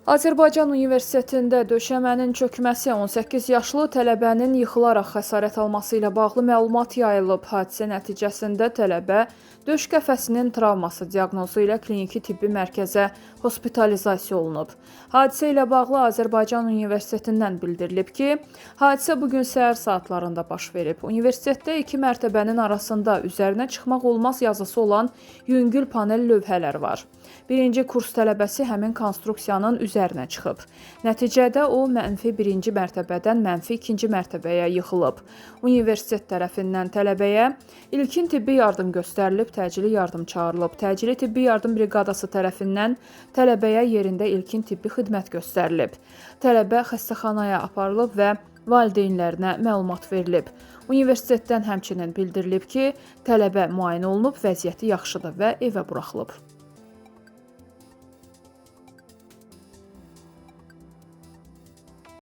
Azərbaycan Universitetində döşəmənin çökməsi, 18 yaşlı tələbənin yıxılaraq xəsarət alması ilə bağlı məlumat yayılıb. Hadisə nəticəsində tələbə döş qəfəsinin travması diaqnozu ilə kliniki tibbi mərkəzə hospitalizasiya olunub. Hadisə ilə bağlı Azərbaycan Universitetindən bildirilib ki, hadisə bu gün səhər saatlarında baş verib. Universitetdə iki mərtəbənin arasında üzərinə çıxmaq olmaz yazısı olan yüngül panel lövhələr var. Birinci kurs tələbəsi həmin konstruksiyanın üzərinə çıxıb. Nəticədə o mənfi birinci mərtəbədən mənfi ikinci mərtəbəyə yıxılıb. Universitet tərəfindən tələbəyə ilkin tibbi yardım göstərilib, təcili yardım çağırılıb. Təcili tibbi yardım briqadası tərəfindən tələbəyə yerində ilkin tibbi xidmət göstərilib. Tələbə xəstəxanaya aparılıb və valideynlərinə məlumat verilib. Universitetdən həmçinin bildirilib ki, tələbə müayinə olunub, vəziyyəti yaxşıdır və evə buraxılıb.